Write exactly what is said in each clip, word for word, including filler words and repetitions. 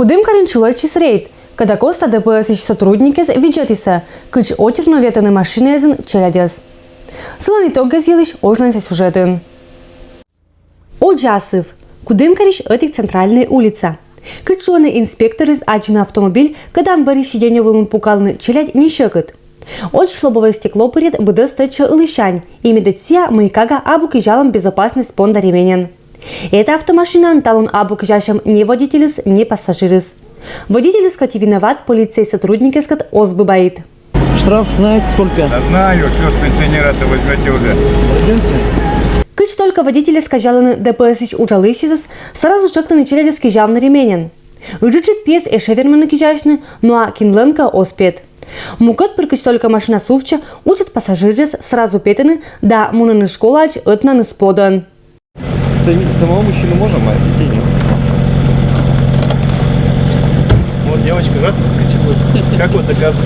Кудымкарын чулӧдчис рейд, кӧда коста Д П С-ысь сотрудникъяс видзӧдісӧ, кыдз отир но ветлӧны машинаэзын челядьӧс. Сылӧн итогъяс йылысь ошланса сюжетын. Одз асыв. Кудымкарысь ӧтик центральнӧй улица. Кыдз шуӧны инспекторъяс, аддзыны автомобиль, кӧдан бӧрйысь сиденьӧ вылын пукалӧны челядь, не сьӧкыд. Одз лобовӧй стекло пырйӧд быдӧс тӧдчӧ ылысянь, и медым сійӧ мыйкӧ абу кизялӧм безопасность понда ременьӧн. Эта автомашинаын талун абу кизясьӧм ни водительыс, ни пассажирыс. Водительыс кӧть и виноват, полицейскӧй сотрудникъяскӧд оз быдмы. Штраф знаете сколько? Да знаю, что с пенсионера-то возьмете уже. Пойдемте. Кыдз только водительӧс казялӧны Д П С-ысь уджалысьясыс, сразу тшӧктӧны челядьӧс кизявны ременьӧн. Ыджыдджык пиӧс эшӧ вермӧны кизясьны, но а кинлӧнкӧ оз пет. Мукӧд пыр, кыдз только машина сувтчӧ, уджӧд пассажиръяс сразу петӧны да мунӧны школаӧдз ӧтнаныс подӧн. Сами-, самого мужчину можем, а детей нет. Вот девочка раз выскочила. Как вот оказывается?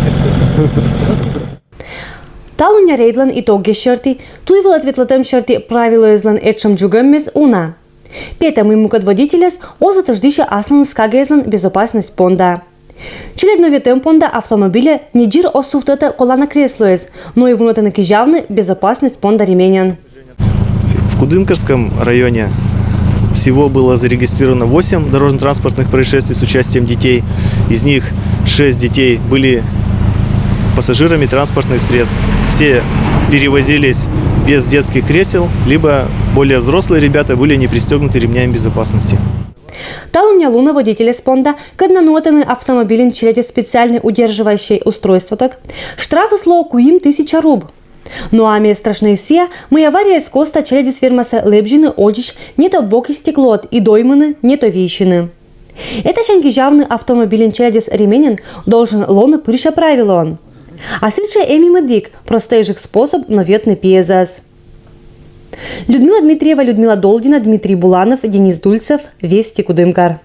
Талунъя рейдлӧн итогъяс серти, туй вылад ветлӧмтӧм серти правилӧяслӧн этшӧм дзугӧммес уна. Петӧ, мый мукӧд водительяс оз тӧждысьӧ асланыс кагаыслӧн безопасность понда. Челядь но ветлӧм понда автомобильӧ ни дзир оз сувтӧдтӧ колана креслоэз, но и вунӧдӧны кизявны безопасность понда ременьӧн. В Кудымкарском районе всего было зарегистрировано восемь дорожно-транспортных происшествий с участием детей. Из них шесть детей были пассажирами транспортных средств. Все перевозились без детских кресел, либо более взрослые ребята были не пристегнуты ремнями безопасности. Талунъя лунӧ водительяс понда, кӧдна нуӧтӧны автомобильын челядьӧс специальнӧй удерживающӧй устройствотӧг, штрафыс лоӧ куим тысяча руб. Но а ме страшнӧй сійӧ, мый аварияяс коста челядьыс вермасӧ лэбзьыны одзысь не то бокысь стеклоӧд и доймыны, не то вийсьыны. Этасянь кизявны автомобильын челядьӧс ременьӧн должен лоны пырся правилоӧн. А сідзжӧ эм и мӧдик, простӧйджык способ но ветлыны пиӧзас. Людмила Дмитриева, Людмила Долдина, Дмитрий Буланов, Денис Дульцев, «Вести Кудымкар».